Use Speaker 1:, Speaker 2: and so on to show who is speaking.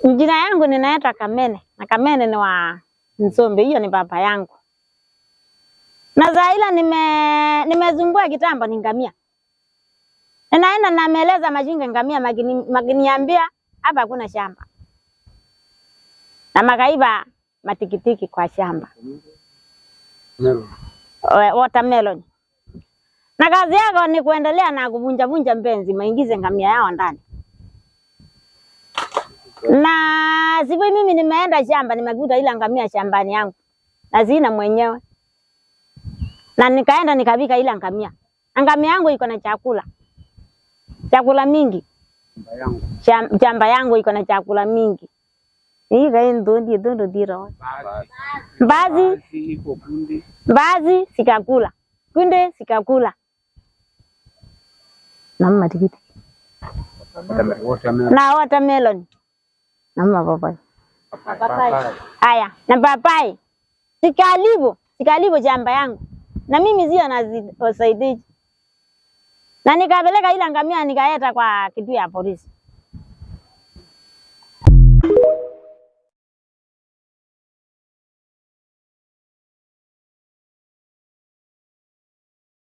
Speaker 1: Jina yangu ninaitwa Kamene na Kamene ni wa Nzombe, hiyo ni baba yangu. Na saa ila nimezumbua kitambo ni ngamia. Ninaenda nameleza majinga ngamia maginiambia hapa hakuna shamba. Na makaiba matikitiki kwa shamba. Watermelon. Na kazi yako ni kuendelea na kuvunja vunja mpenzi maingize ngamia yao ndani. Na siku mimi nimeenda shamba nimekuta ila ngamia shambani yangu. Na zina mwenyewe. Na nikaenda nikavika ila ngamia. Ngamia yangu iko na chakula. Chakula mingi. Shamba yangu iko na chakula mingi. Hii kai ndondi ndondo diro. Mbazi. Mbazi sikakula. Kunde sikakula. Na matikiti. Na watermelon. Na mapapai. Haya, na papai. Sikalibu shamba yangu. Na mimi sio nazisaidia. Na nikapeleka ila ngamia nikaeta kwa kituo ya polisi.